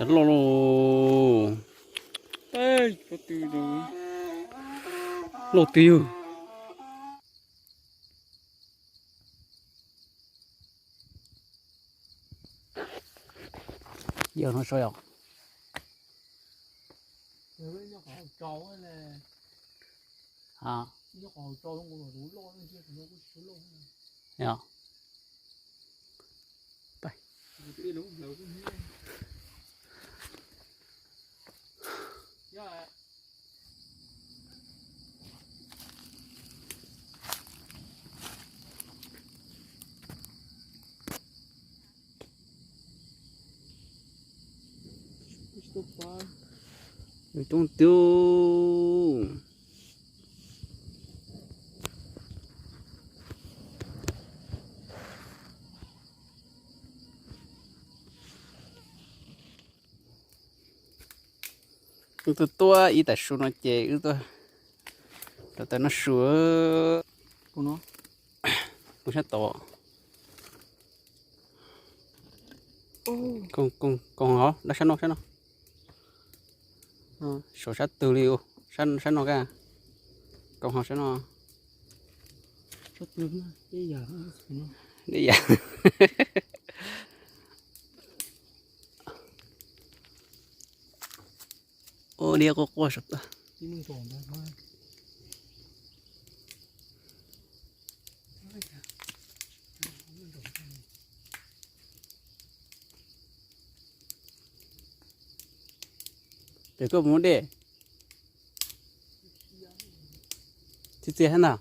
Loj lauj. Loj twg yug. Yog no so yom. Nws tooj twg. Wb tuaj tuaj ib tag su no ces wb tuaj, tuaj tau noj su. Kuv sab tod. Koom, koom hov dab sab no, sab no. Saum sab twg li, sab no ka. Koom hov sab no. Deb yam. Ua liab quaj quaj saum tod. Pem koj mus dej. Txias txias thiab ntag.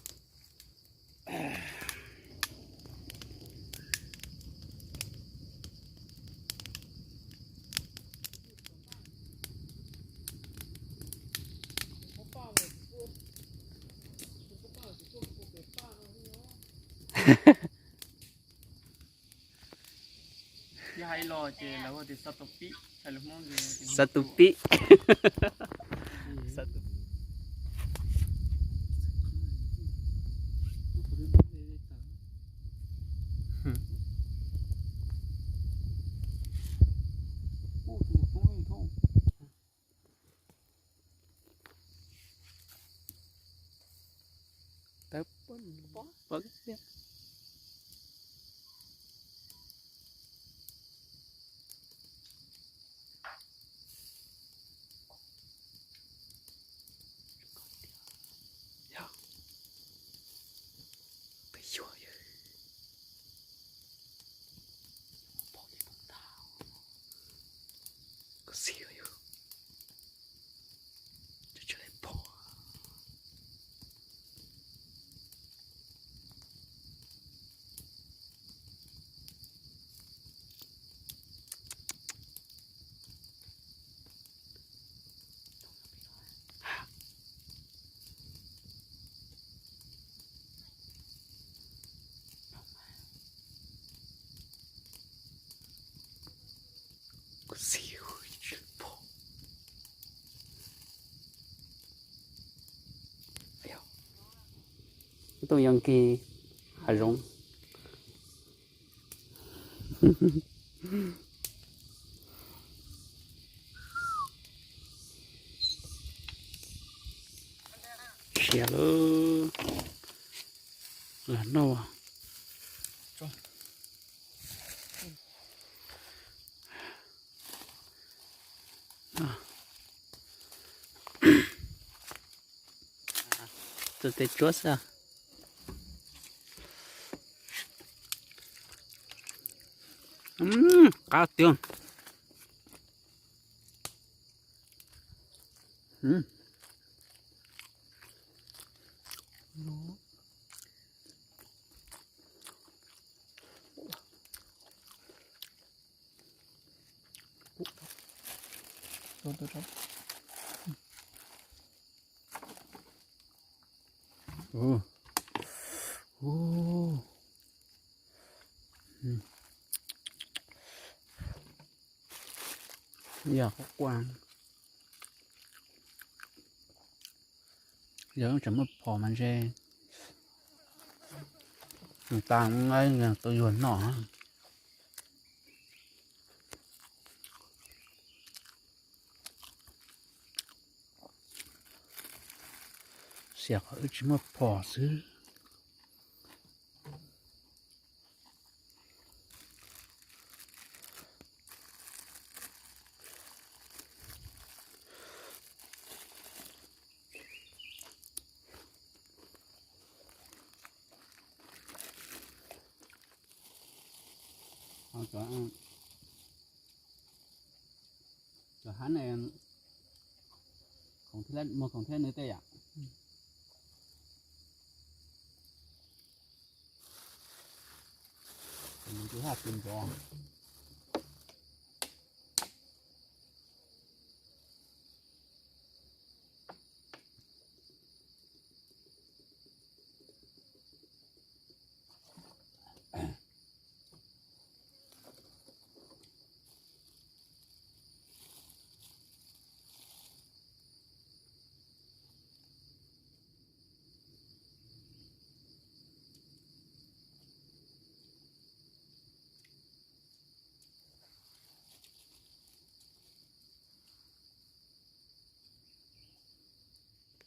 Yog hais los ces lawv hu tias xav tus pib, hais lus Hmoob ces xav tus pib. Xav tus pib. Tus yoov kis hav zoov. Siav lawm, lam noj. Tus tes tsuab xwb. Qab tiag. Yog qhuav qua, yog tseem muaj phom mas ntshe tas tus yuag noj. Tsiam qhov wb tsis muaj phom xwb. Cov hab ne, muag khoom thiab nws tej yam. Nws tus haj tus nrov.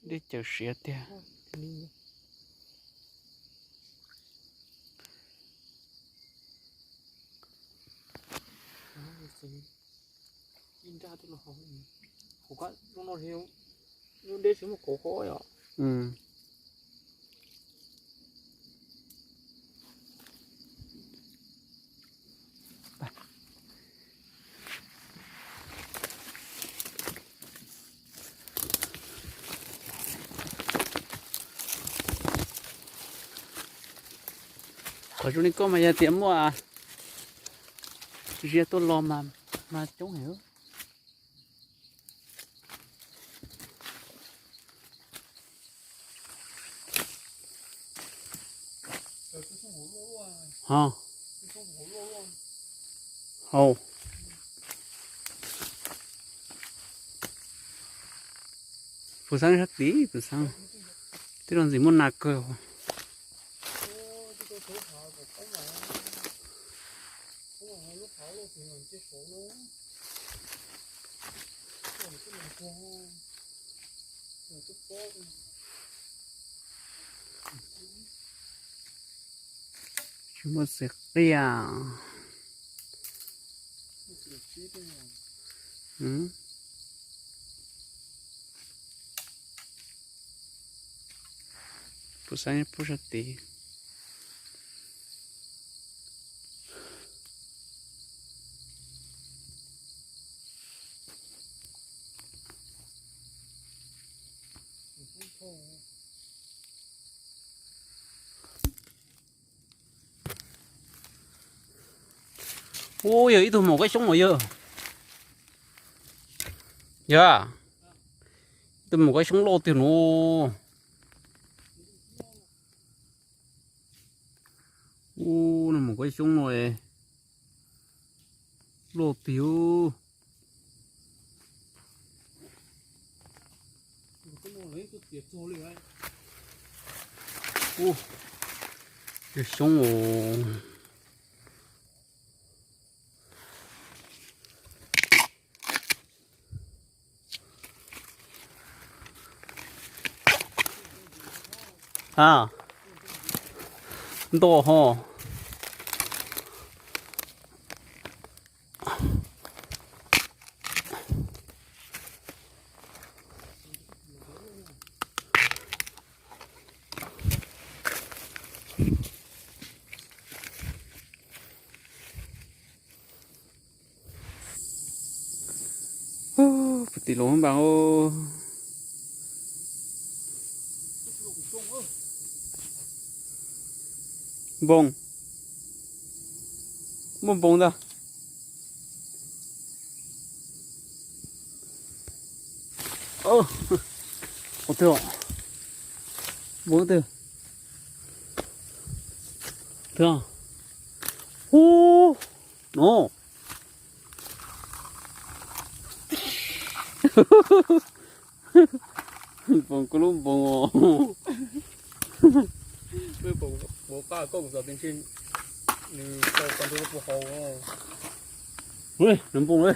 Dej cawv siav tiag. Qhov zoo li koj mas yog tias muaj ziab tuaj los mas, mas coob heev. Hau. Puv xeeb sab tid, puv xeeb. Twb los ntxim muaj nas kawg. Tsis muaj xis qias. Puv xeeb puab sab tid. Ub, yog ib tug maum kab xyoob no yog. Yog, ib tug maum kab xyoob loj tiag no. Ub, no maum kab xyoob no loj tiag. Ub, yog xyoob os. A, nto ho. Puag tim los npas. Npoo, muaj npoo ntag. Ub, twg, npoo twg, twg, ub, no. Npoo koj lub npoo os. Npoo qaj koj kuv xav tias ntshe nws tau tag nrho lub pov haus. Nws npoo li.